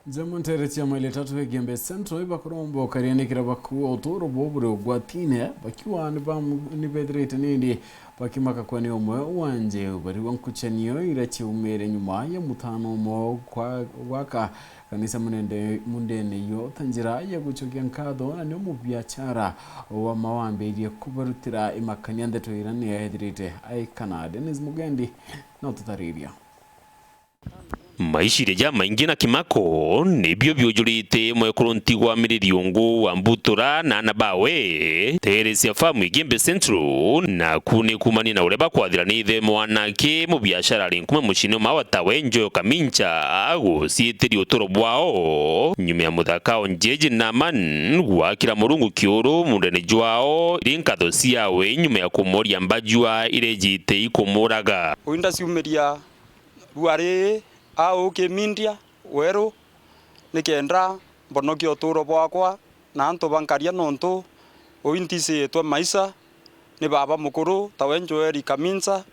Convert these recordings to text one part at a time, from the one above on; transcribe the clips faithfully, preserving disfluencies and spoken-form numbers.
Njamo nteere cia maili tatu Igembe Central ibakuromba ukarianikira bakuua uturo bwao buri ugwatine, bakiuga ni bam-, ni bethirite nindi bakimaka kwa ni umwe wa njeu bariwa nkuchanio iria ciaumire nyuma ya mutano umwe kwa gwaka kanisa munende-, mundene yo ta njira ya gucokia nkatho na nio mubiachara wa mawambirie kubarutira imakania ndeto iria ni ethirite aikana. Dennis Mugendi na ututariria. Maiciria jamaingi na kimako nibio biujurite mwekuru ntigwa Miriri Ungu wa Mbutura na ana bawe, Teresia Farm Igembe Central, naku ni kumania na uria bakwathira ni ithe mwanake mubiashara ari nkuma muciini ma watawe Njoyo Kamincha guciitiria uturo bwao nyuma ya muthaka o Njeji Naman gwakira Murungu kiuru mundene jwao iri nkatho ciawe nyuma ya kumoria mbajua irejite ikumuraga. Uinda ciumiria rua riri au kimindia weru, nikenda mbonokie uturo bwakwa na antu bankaria, nontu uu nticiitwe maisa ni baba mukuru tawe Joeli Kaminsa.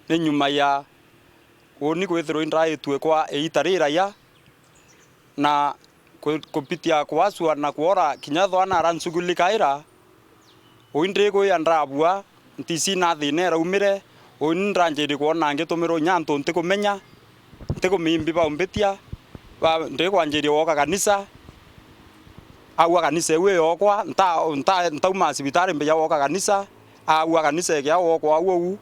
Ni nyuma ya uni kwithirwa indaitue kwa iita riraya, na ku-, kupitia kwasua na kwora kinya thwana aransugulikaira, uu ndikwia ndabua, ntisi na thina iraumire, uu ni ndanjirie kwona ngitumirwa inya antu ntikumenya, ntikumiimbi baumbitia, ba-, ndikwanjiria gwoka kanisa, aua kanisa iu iyokwa, nta-, nta-, ntauma cibitari mbija gwoka kanisa, aua kanisa ikia gwokwa au uu,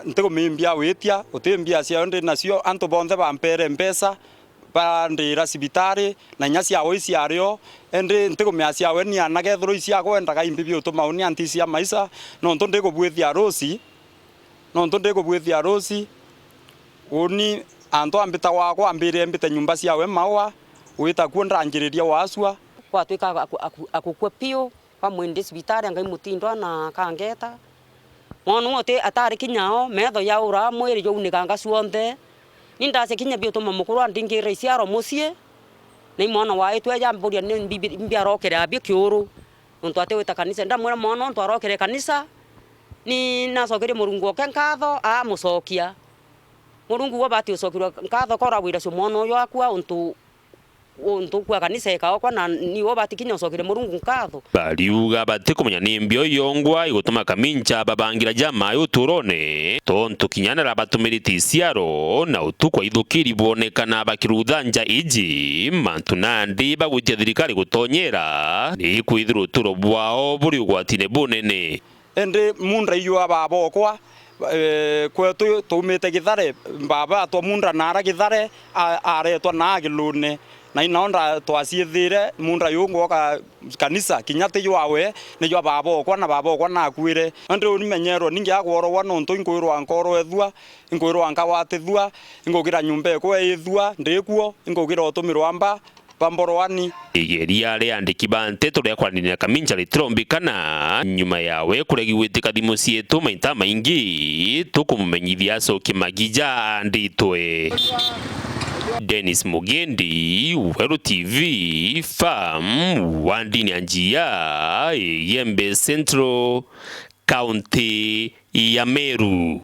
ntikumiimbia witia, uti mbia ciayo ndi nacio, antu bonthe bampere mbeca, bandira cibitari, na inya ciawe iciari o, indi ntikumenya ciawe ni ana, kethirwa iciakwa endaga imbi biutuma uni antisia maisa, nontu ndikubwithia arusi, nontu ndikubwithia arusi, uni antu ambita gwakwa ambire mbite nyumba ciawe maua, wita kuo ndanjiriria waasua. Gwatwika aku-, aku-, akukua piu, bamwindi cibitari, Ngai mutindwa na akangeta. Mwana uu ati-, atari kinya o, metho yaura, mwiri jwaunikanga cionthe. Ni ndacia kinya biutuma mukuru andingirira iciaro mucii, na i mwana waitwe jamburia ni mbi-, mbi arokere abio kiuru, nontu atiwita kanisa. Ndamwira mwana untu arokere kanisa, ni nacokerie Murungu oke nkatho, amucokia. Murungu we ubati ucokirwe nkatho koragwira cio mwana uyu akua, untu untu kwa kanisa ikaokwa, na niwe ubati kinya ucokire Murungu nkatho. Bariuga batikumenya ni mbio yongwa igutuma Kamincha babangira jamae uturone, tontu kinya nara batumirite iciaro na utuku aithukiri bwonekana bakiruthanja iji, mantu nandi bagwitia thirikari gutonyera, ni kwithirwa uturo bwao buri ugwatine bunene. Indi munda iyua baba okwa, eh, kwetu twaumite Githare, baba atwa munda naara Githare, a-, aretwa naa Gilune, na inao nda-, twaciithire munda yuu ngwoka kanisa, kinya ti jwawe, ni jwa baba okwa, na baba okwa nakuire. Indi uni menyerwe, ningi agworogwa nontu inkwirwa nkorwethua, inkwirwa nkagwatithua, inkugira nyumba ekwa iithua, ndikuo, inkugira utumirwa mba, ba mboroani. Igeria ria andiki ba nteto ria kwaraniria na Kamincha ritirombikana, nyuma yawe kuregi gwitika thimu cietu maita maingi, tukumumenyithia acokie magija anditwe. Dennis Mugendi, Weru T V, Farm, wandini ya Njia, Igembe Central, County ya Meru.